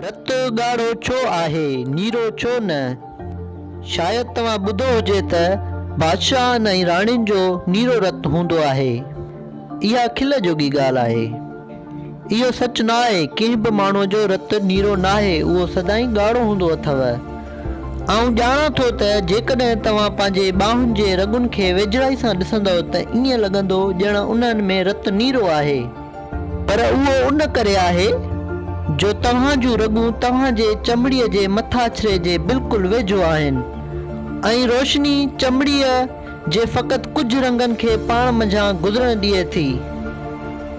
رت ڳاڙهو ڇو آهي، نيرو ڇو نه؟ شايد توهان ٻڌو هجي ته بادشاهن ۽ راڻين جو نيرو رت هوندو آهي. اها کل جوڳي ڳالهه آهي. اهو سچ نه آهي، ڪنهن به ماڻهوء جو رت نيرو ناهي، اهو سدائين ڳاڙهو هوندو اٿئو. آئون ڄاڻان ٿو ته جيڪڏهن توهان پنهنجي ٻانهن جي رڳن کي ويجهڙائي سان ڏسندؤ ته ائين لڳندو ڄڻ انهن ۾ رت نيرو آهي. پر اهو ان ڪري آهي جو توهان جون رڳون توهان جي چمڙيء جي مٿاڇري جي بلڪل ويجهو آهن ۽ روشني چمڙيء جي فقط ڪجهه رنگن کي پاڻ منجهان گذرڻ ڏئي ٿي.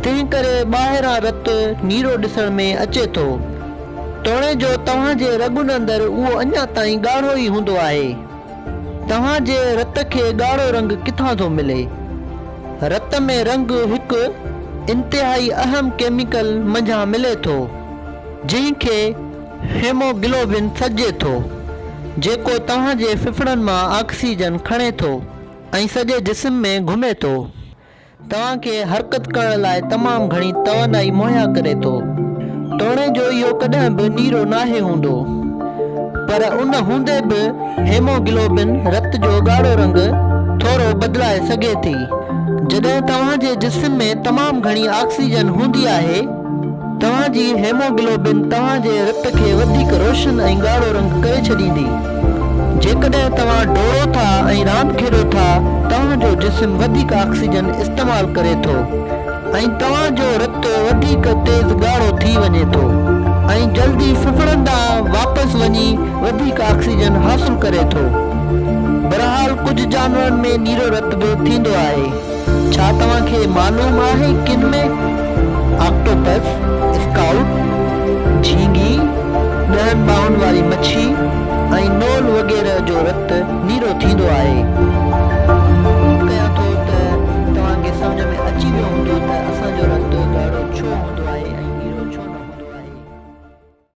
تنهن ڪري ٻاهران رت نيرو ڏسڻ ۾ اچي ٿو. توڻي جو توهان جي رڳن اندر اهو اڃا تائين ڳاڙهو ئي هوندو آهي. توهان جي رت کي ڳاڙهو رنگ ڪٿان ٿو ملي؟ رت ۾ رنگ هڪ انتهائي اهم ڪيميڪل منجهان ملي ٿو، جنهن کي هيموگلوبن سڏجي ٿو، جيڪو توهان جي ڦڦڙن مان آڪسيجن کڻي ٿو ۽ سڄي جسم ۾ گهمي ٿو. توهان کي حرڪت ڪرڻ لاء تمام گهڻي توانائي مهيا ڪري ٿو. توڻي جو اهو ڪڏهن به نيرو ناهي هوندو، پر ان هوندي به هيموگلوبن رت جو ڳاڙهو رنگ ٿورو بدلائي سگهي ٿي. جڏهن توهان جي جسم ۾ تمام گهڻي آڪسيجن هوندي آهي، توهان جي هيموگلوبن توهان جي رت کي وڌيڪ روشن ۽ ڳاڙهو رنگ ڪري ڇڏيندي. جيڪڏهن توهان ڊوڙو ٿا ۽ راند کيڏو ٿا، توهان جو جسم وڌيڪ آڪسيجن استعمال ڪري ٿو ۽ توهان جو رت وڌيڪ تيز ڳاڙهو ٿي وڃي ٿو ۽ جلدي ڦڦڙن ڏانهن واپس وڃي وڌيڪ آڪسيجن حاصل ڪري ٿو. بھرحال ڪجهه جانورن ۾ نيرو رت به ٿيندو آهي. ڇا توهان کي معلوم آهي ڪن ۾ آڪٽوپس، اسڪائوٽ، جهينگي، ڏهن ٻانهن واري مڇي ۽ نول وغيره جو رت